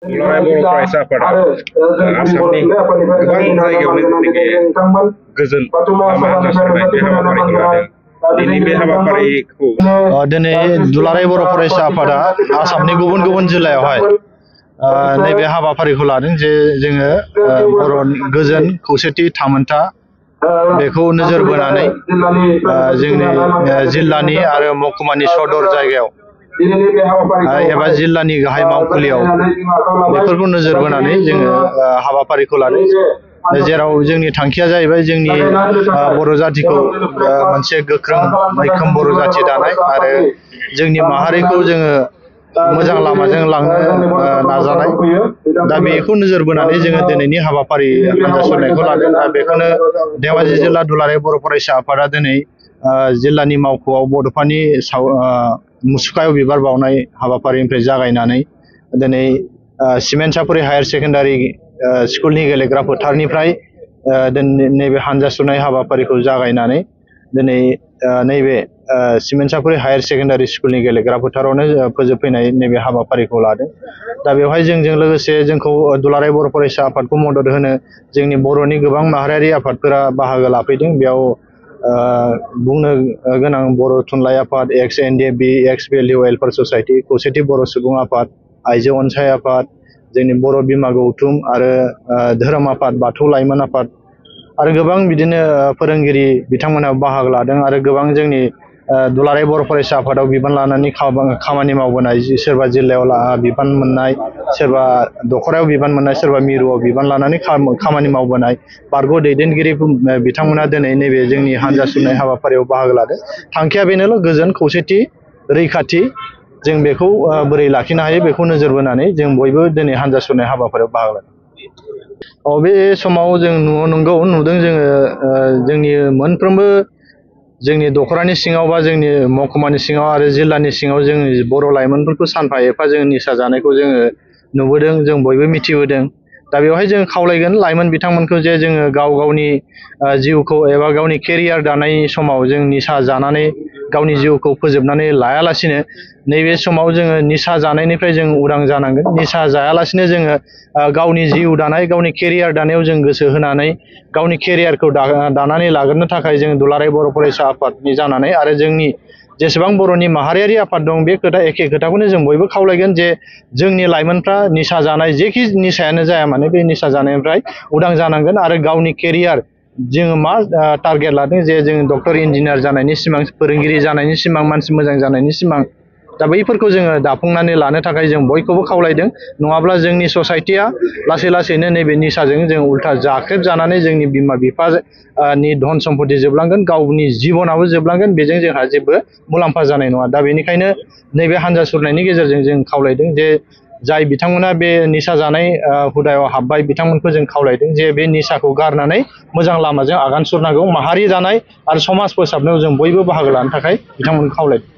दुलाराय बर' फरायसा आफादा आसामनि गोबां जायगायावनो गोजोन लामा हान्जा सुरनाय बे हाबाफारिखौ लादों। दिनै बे हाबाफारिखौ दिनै दुलाराय बर' फरायसा आफादा आसामनि गुबुन गुबुन जिल्लायावहाय नैबे हाबाफारिखौ लादों जे जोङो बर'नि गोजोन खौसेथि थामोनथा बेखौ नोजोर बोनानै जोंनि जिल्लानि आरो महकुमानि सदर जायगायाव एबा जिल्लानि गाहाय मावखुलियाव बेफोरखौ नोजोर बोनानै जोङो हाबाफारिखौ लादों, जेराव जोंनि थांखिया जाहैबाय जोंनि बर' जाथिखौ मोनसे गोख्रों मैखोम बर' जाथि दानाय आरो जोंनि माहारिखौ जोङो मोजां लामाजों लांनो नाजानाय। दा बेखौ नोजोर बोनानै जोङो दिनैनि हाबाफारि हान्जा सुरनायखौ लादों। दा बेखौनो धेमाजि जिल्ला दुलाराय बर' फरायसा आफादा दिनै जिल्लानि मावख'आव बड'फानि मुसुखायाव बिबार बावनाय हाबाफारिनिफ्राय जागायनानै दिनै सिमेन्ट-सापरि हायार सेकेन्डारि स्कुलनि गेलेग्रा फोथारनिफ्राय नैबे हान्जा सुरनाय हाबाफारिखौ जागायनानै दिनै नैबे सिमेन्ट-सापरि हायार सेकेन्डारि स्कुलनि गेलेग्रा फोथारावनो फोजोबफैनाय नैबे हाबाफारिखौ लादों। दा बेवहाय जोंजों लोगोसे जोंखौ दुलाराय बर' फरायसा आफादखौ मदद होनो जोंनि बर'नि गोबां माहारियारि आफादफोरा बाहागो लाफैदों। बेयाव बुंनो गोनां बर' थुनलाइ आफाद, एक्स एनडिएफबि, एक्स भेलिउ वेलफेयार ससाइटि, खौसेथि बर' सुबुं आफाद, आइजो अनसाय आफाद, जोंनि बर' बिमा गौथुम आरो धोरोम आफाद बाथौ लाइमोन आफाद आरो गोबां बिदिनो फोरोंगिरि बिथांमोनहा बाहागो लादों आरो गोबां जोंनि दुलाराय बर' फरायसा आफादाव बिबान लानानै खामानि मावबोनाय, सोरबा जिल्लायाव बिबान मोननाय, सोरबा दखरायाव बिबान मोननाय, सोरबा मिरुआव बिबान लानानै खामानि मावबोनाय बारग' दैदेनगिरि बिथांमोना दिनै नैबे जोंनि हान्जा सुरनाय हाबाफारियाव बाहागो लादों। थांखिया बेनोल' गोजोन खौसेथि रैखाथि जों बेखौ बोरै लाखिनो हायो बेखौ नोजोर बोनानै जों बयबो दिनै हान्जा सुरनाय हाबाफारियाव बाहागो लादों। बे समाव जों नुदों जोङो जोंनि मोनफ्रोमबो जोंनि दखरानि सिङाव बा जोंनि महकुमानि सिङाव आरो जिल्लानि सिङाव जोंनि बर' लाइमोनफोरखौ सानफा एफा जोङो निसा जानायखौ जोङो नुबोदों, जों बयबो मिथिबोदों। दा बेवहाय जों खावलायगोन लाइमोन बिथांमोनखौ जे जोङो गाव गावनि जिउखौ एबा गावनि केरियार दानाय समाव जों निसा जानानै गावनि जिउखौ फोजोबनानै लायालासिनो नैबे समाव जोङो निसा जानायनिफ्राय जों उदां जानांगोन। निसा जायालासिनो जोङो गावनि जिउ दानाय, गावनि केरियार दानायाव जों गोसो होनानै गावनि केरियारखौ दानानै लाग्रोनो थाखाय जों दुलाराय बर' फरायसा आफादनि जानानै आरो जोंनि जेसेबां बर'नि माहारियारि आफाद दं बे एखे खोथाखौनो जों बयबो खावलायगोन जे जोंनि लाइमोनफ्रा निसा जानाय जेखि निसायानो जाया मानो बे निसा जानायनिफ्राय उदां जानांगोन आरो गावनि केरियार जोङो मा टारगेट लादों जे जों डक्टर इन्जिनियार जानायनि सिमां, फोरोंगिरि जानायनि सिमां, मानसि मोजां जानायनि सिमां, दा बैफोरखौ जोङो दाफुंनानै लानो थाखाय जों बयखौबो खावलायदों। नङाब्ला जोंनि ससाइटिया लासै लासैनो नैबे निसाजों जों उल्था जाख्रेबजानानै जोंनि बिमा बिफानि धन सम्पति जोबलांगोन, गावनि जिबनाबो जोबलांगोन, बेजों जोंहा जेबो मुलाम्फा जानाय नङा। दा बेनिखायनो नैबे हान्जा सुरनायनि गेजेरजों जों खावलायदों जे जाय बिथांमोना बे निसा जानाय हुदायाव हाबबाय बिथांमोनखौ जों खावलायदों जे बे निसाखौ गारनानै मोजां लामाजों आगान सुरनांगौ, माहारि दानाय आरो समाज फोसाबनायाव जों बयबो बाहागो लानो थाखाय बिथांमोनखौ खावलायदों।